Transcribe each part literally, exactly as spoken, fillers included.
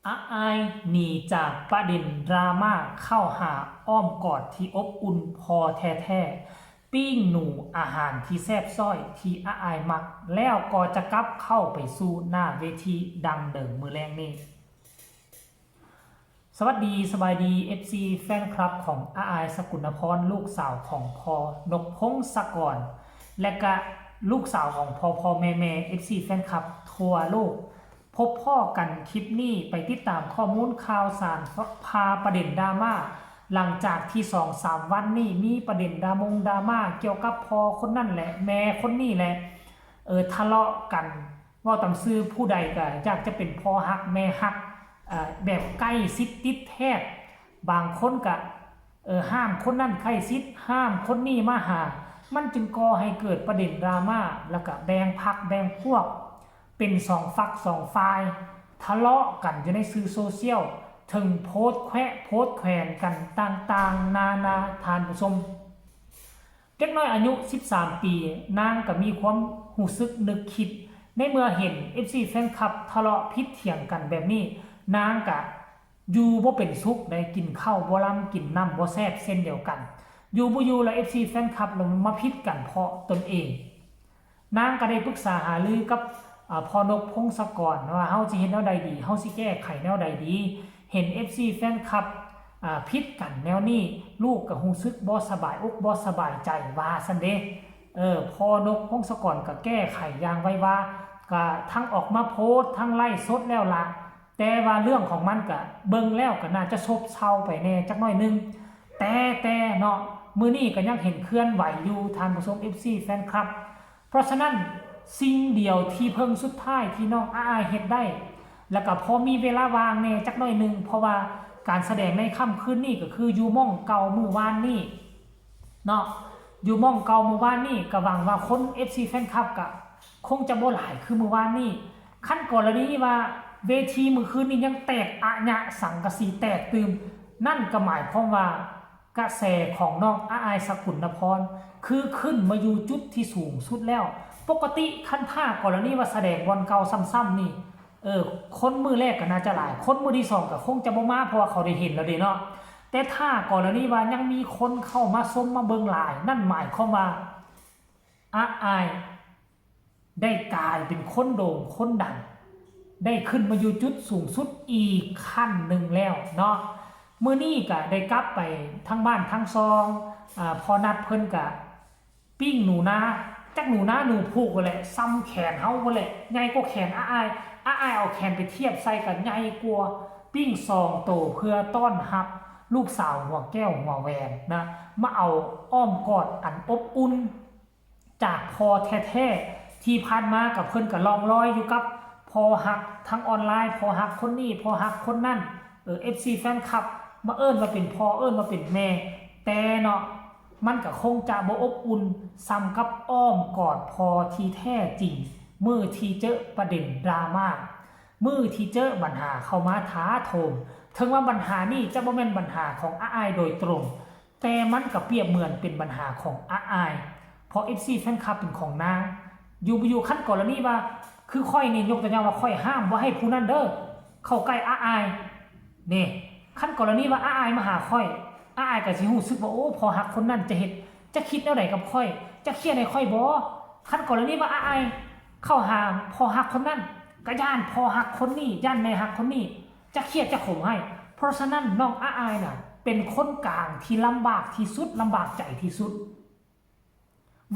อาอายหนีจากประเด็นดราม่าเข้าหาอ้อมกอดที่อบอุ่นพ่อแท้ๆ ปิ้งหนูอาหารที่แซ่บซ้อยที่อาอายมัก แล้วก็จะกลับเข้าไปสู่หน้าเวทีดังเดิมมื้อแลงนี้ สวัสดีสบายดี เอฟซี แฟนคลับของอาอายสกุณพร ลูกสาวของพ่อนกพงศกร และกะลูกสาวของพ่อพ่อแม่แม่ เอฟซี แฟนคลับทั่วโลก พบพ้อกันคลิปนี้ไปติดตามข้อมูลข่าวสารพาประเด็นดราม่า หลังจากที่สองสามวันนี้มีประเด็นดรามงดราม่าเกี่ยวกับพ่อคนนั่นแหละแม่คนนี้แหละ เออทะเลาะกัน เว้าตามซื่อผู้ใดก็อยากจะเป็นพ่อฮักแม่ฮัก เอ่อแบบใกล้ชิดติดแทบ บางคนก็เออห้ามคนนั่นใกล้ชิดห้ามคนนี้มาหา มันจึงก่อให้เกิดประเด็นดราม่าแล้วก็แบ่งพรรคแบ่งพวก เป็นสองฝักสองฝ่าย ทะเลาะกันอยู่ในสื่อโซเชียล ถึงโพสต์แขวะโพสต์แขวนกันต่างๆ นานาท่านผู้ชม เด็กน้อยอายุ สิบสาม ปี นางก็มีความรู้สึกนึกคิด ในเมื่อเห็น เอฟซี แฟนคลับทะเลาะผิดเถียงกันแบบนี้ นางก็อยู่บ่เป็นสุขได้กินข้าวบ่ลำกินน้ำบ่แซ่บเช่นเดียวกัน อยู่บ่อยู่แล้ว เอฟซี แฟนคลับลงมาผิดกันเพราะตนเอง นางก็ได้ปรึกษาหารือกับอ่าพ่อนกพงศกรว่าเฮาสิเฮ็ดแนวใดดี เฮาสิแก้ไขแนวใดดี เห็น เอฟซี แฟนคลับอ่าผิดกันแนวนี้ ลูกก็รู้สึกบ่สบายอกบ่สบายใจว่าซั่นเด้ เออ พ่อนกพงศกรก็แก้ไขอย่างไววา ก็ทั้งออกมาโพสต์ทั้งไลฟ์สดแล้วล่ะ แต่ว่าเรื่องของมันก็เบิ่งแล้วก็น่าจะซบเซาไปแน่จักหน่อยหนึ่ง แต่แต่เนาะ มื้อนี้ก็ยังเห็นเคลื่อนไหวอยู่ ท่านผู้ชม เอฟซี แฟนคลับ เพราะฉะนั้นสิ่งเดียวที่เพิ่งสุดท้ายที่น้องอาอายเฮ็ดได้ แล้วก็พอมีเวลาว่างแน่จักหน่อยหนึ่ง เพราะว่าการแสดงในค่ำคืนนี้ก็คืออยู่หม่องเก่ามื้อวานนี้เนาะ อยู่หม่องเก่ามื้อวานนี้ ก็หวังว่าคน เอฟซี แฟนคลับก็คงจะบ่หลายคือมื้อวานนี้ คันกรณีว่าเวทีมื้อคืนนี้ยังแตกอะยะสังกะสีแตกตื่ม นั่นก็หมายความว่า กระแสของน้องอาอายสกุลนพร คือขึ้นมาอยู่จุดที่สูงสุดแล้ว ปกติคันถ้ากรณีว่าแสดงบ่อนเก่าซ้ำๆนี่ เออ คนมื้อแรกก็น่าจะหลาย คนมื้อที่สองก็คงจะบ่มา เพราะว่าเขาได้เห็นแล้วเด้เนาะ แต่ถ้ากรณีว่ายังมีคนเข้ามาชมมาเบิ่งหลาย นั่นหมายความว่าอาอาย ได้กลายเป็นคนโด่งคนดัง ได้ขึ้นมาอยู่จุดสูงสุดอีกขั้นหนึ่งแล้วเนาะ มื้อนี้ก็ได้กลับไปทั้งบ้านทั้งซอง อ่า พ่อนัดเพิ่นก็ปิ้งหนูนา จักหนูนาหนูพุกนั่นแหละ ส่ำแขนเฮานั่นแหละ ใหญ่กว่าแขนอาอาย อาอายเอาแขนไปเทียบใส่ก็ใหญ่กว่า ปิ้งสองโตเพื่อต้อนรับลูกสาวหัวแก้วหัวแหวนนะ มาเอาอ้อมกอดอันอบอุ่น จากพ่อแท้ๆ ที่ผ่านมากับเพิ่นก็ล่องลอยอยู่กับพ่อฮักทางออนไลน์ พ่อฮักคนนี้ พ่อฮักคนนั้น เออ เอฟซี แฟนคลับ มาเอิ้นว่าเป็นพ่อ เอิ้นว่าเป็นแม่ แต่เนาะ มันก็คงจะบ่อบอุ่นส่ำกับอ้อมกอดพ่อที่แท้จริง มื้อที่เจอประเด็นดราม่า มื้อที่เจอปัญหาเข้ามาถาโถม ถึงว่าปัญหานี้จะบ่แม่นปัญหาของอาอายโดยตรง แต่มันก็เปรียบเหมือนเป็นปัญหาของอาอาย เพราะ เอฟซี แฟนคลับเป็นของนาง อยู่บ่อยู่คันกรณีว่า คือข้อยนี่ยกตัวอย่างว่าข้อยห้ามบ่ให้ผู้นั้นเด้อ เข้าใกล้อาอาย นี่ คันกรณีว่าอาอายมาหาข้อย อาอายก็สิรู้สึกว่า โอ้ พ่อฮักคนนั้นจะเฮ็ด จะคิดแนวใดกับข้อย จะเครียดให้ข้อยบ่ คันกรณีว่าอาอายเข้าหาพ่อฮักคนนั้น ก็ย้านพ่อฮักคนนี้ ย้านแม่ฮักคนนี้ จะเครียดจะขมให้ เพราะฉะนั้นน้องอาอายน่ะ เป็นคนกลางที่ลำบากที่สุด ลำบากใจที่สุด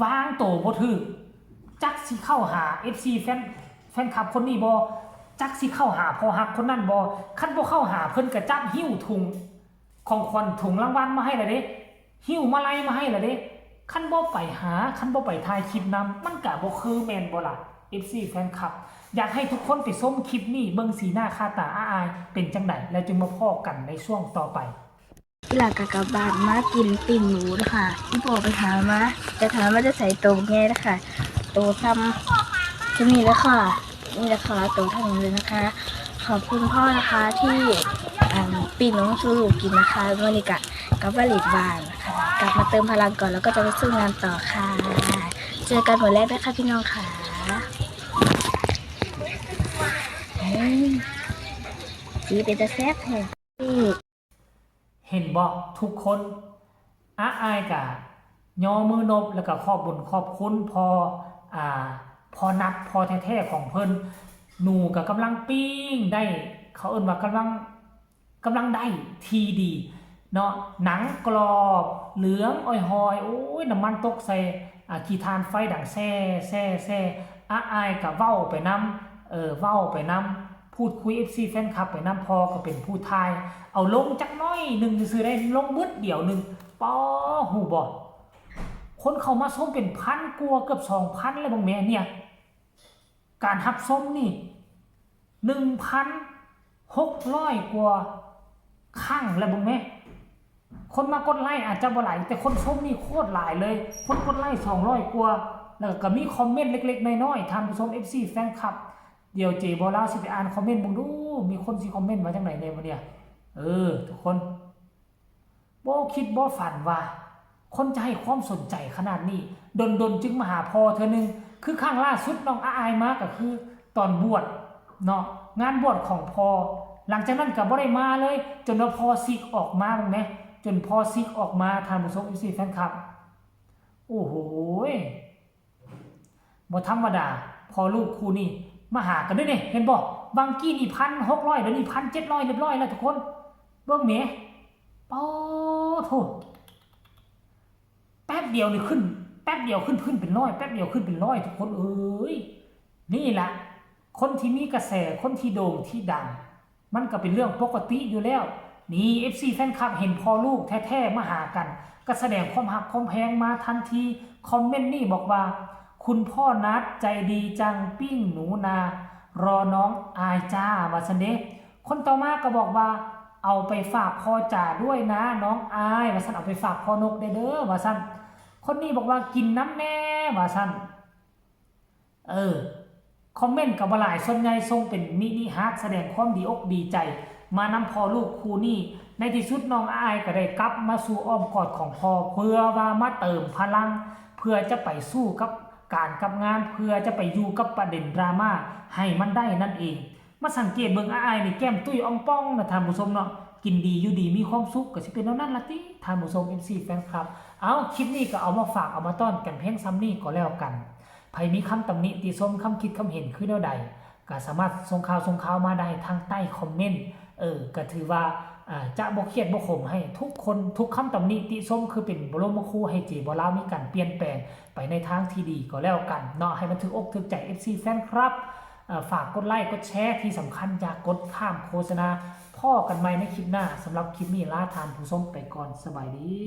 วางโตบ่ถืก จักสิเข้าหา เอฟซี แฟน แฟนคลับคนนี้บ่ จักสิเข้าหาพ่อฮักคนนั้นบ่ คันบ่เข้าหาเพิ่นก็จักหิ้วถุงของขวัญถุงรางวัลมาให้ละเด้ หิ้วมาลัยมาให้ละเด้ คันบ่ไปหา คันบ่ไปถ่ายคลิปนำ มันก็บ่คือแม่นบ่ล่ะ เอฟซี แฟนคลับ อยากให้ทุกคนไปชมคลิปนี้ เบิ่งสีหน้าค่าตาอาอายเป็นจั่งใด แล้วจึงมาพ้อกันในช่วงต่อไป อีหล่าก็กลับบ้านมากินปิ้งหมูนะคะอีพ่อไปหามาแต่ถามว่าจะใส่โตแง่นะคะโตซ้ำที่นี่แล้วค่ะนี่แหละค่ะโตเท่านี้เลยนะคะ ขอบคุณพ่อนะคะที่อ่าปิ้งหมูสู่ลูกกินนะคะวันนี้กะกลับมาเล่นบ้านนะคะกลับมาเติมพลังก่อนแล้วก็จะไปสู้งานต่อค่ะ เจอกันหมดแล้วนะคะพี่น้องค่ะ นี่เป็นตาแซ่บแท้ เห็นบ่ทุกคน อาอายกะย่อมือนบแล้วก็ขอบบุญขอบคุณพ่อ อ่า พ่อนัดพ่อแท้ๆของเพิ่น หนูก็กำลังปิ้งได้ เขาเอิ้นว่ากำลังกำลังได้ที่ดีเนาะ หนังกรอบเหลืองอ่อยหอย โอ้ย น้ำมันตกใส่ อ่า ขี้ถ่านไฟดังแซ่แซ่แซ่ อาอายกะเว้าไปนำ เออ เว้าไปนำ พูดคุย เอฟซี แฟนคลับไปนำ พ่อก็เป็นผู้ถ่าย เอาลงจักหน่อยหนึ่งซื่อๆได้ ลงเบิดเดียวหนึ่ง ปอ ฮู้บ่ คนเข้ามาชมเป็นพันกว่า เกือบสองพันแล้วเบิ่งแหมเนี่ย การรับชมนี่ หนึ่งพันหกร้อยกว่าครั้งแล้วเบิ่งแหม คนมากดไลค์อาจจะบ่หลาย แต่คนชมนี่โคตรหลายเลย คนกดไลค์สองร้อยกว่า แล้วก็มีคอมเมนต์เล็กๆน้อยๆ ท่านผู้ชม เอฟซี แฟนคลับ เดี๋ยวเจบ่าวลาวสิไปอ่านคอมเมนต์เบิ่งดู มีคนสิคอมเมนต์ว่าจั่งใดแหน่บ่เนี่ย เออ ทุกคน บ่คิดบ่ฝันว่า คนจะให้ความสนใจขนาดนี้ ดนๆจึงมาหาพ่อเทื่อนึง คือครั้งล่าสุดน้องอาอายมาก็คือตอนบวชเนาะ งานบวชของพ่อ หลังจากนั้นก็บ่ได้มาเลย จนว่าพ่อซิกออกมาเบิ่งแหม จนพ่อซิกออกมา ท่านผู้ชม เอฟซี แฟนคลับ โอ้โหย บ่ธรรมดา พ่อลูกคู่นี้ มาหากันเด้อนี่ เห็นบ่ บางกี้นี่พันหกร้อย เดี๋ยวนี้พันเจ็ดร้อยเรียบร้อยแล้วทุกคน เบิ่งแหม ปอ โธ่ แป๊บเดียวนี่ขึ้น แป๊บเดียวขึ้น ขึ้นเป็นร้อย แป๊บเดียวขึ้นเป็นร้อย ทุกคนเอ้ย นี่ล่ะ คนที่มีกระแส คนที่โด่งที่ดัง มันก็เป็นเรื่องปกติอยู่แล้ว นี่ เอฟซี แฟนคลับเห็นพ่อลูกแท้ๆมาหากัน ก็แสดงความฮักความแพงมาทันที คอมเมนต์นี่บอกว่า คุณพ่อนัดใจดีจังปิ้งหนูนา รอน้องอายจ้า ว่าซั่นเด้ คนต่อมาก็บอกว่า เอาไปฝากพ่อจ๋าด้วยนะน้องอาย ว่าซั่น เอาไปฝากพ่อนกแด่เด้อ ว่าซั่น คนนี้บอกว่ากินน้ำแน่ ว่าซั่น เออ คอมเมนต์ก็บ่หลาย ส่วนใหญ่ส่งเป็นมินิฮาร์ท แสดงความดีอกดีใจ มานำพ่อลูกคู่นี้ ในที่สุดน้องอายก็ได้กลับมาสู่อ้อมกอดของพ่อ เพื่อว่ามาเติมพลัง เพื่อจะไปสู้กับการกับงาน เพื่อจะไปอยู่กับประเด็นดราม่าให้มันได้นั่นเอง มาสังเกตเบิ่งอายนี่แก้มตุ้ยอ่องป่องนะท่านผู้ชมเนาะ กินดีอยู่ดีมีความสุข ก็สิเป็นแนวนั้นล่ะติท่านผู้ชม เอฟซี แฟนคลับ เอา คลิปนี้ก็เอามาฝากเอามาต้อนกันเพียงส่ำนี้ก็แล้วกัน ไผมีคำตำหนิติชม คำคิดคำเห็นคือแนวใด ก็สามารถส่งข่าวส่งข่าวมาได้ทางใต้คอมเมนต์ เออ ก็ถือว่า อ่า จะบ่เครียดบ่ขมให้ ทุกคนทุกคำตำหนิติชมคือเป็นบรมครูให้เจบ่าวลาวมีการเปลี่ยนแปลงไปในทางที่ดีก็แล้วกันเนาะ ให้มันถืกอกถืกใจ เอฟซี แฟนคลับ อ่า ฝากกดไลค์กดแชร์ ที่สำคัญอย่ากดข้ามโฆษณา พ้อกันใหม่ในคลิปหน้า สำหรับคลิปนี้ลาท่านผู้ชมไปก่อน สบายดี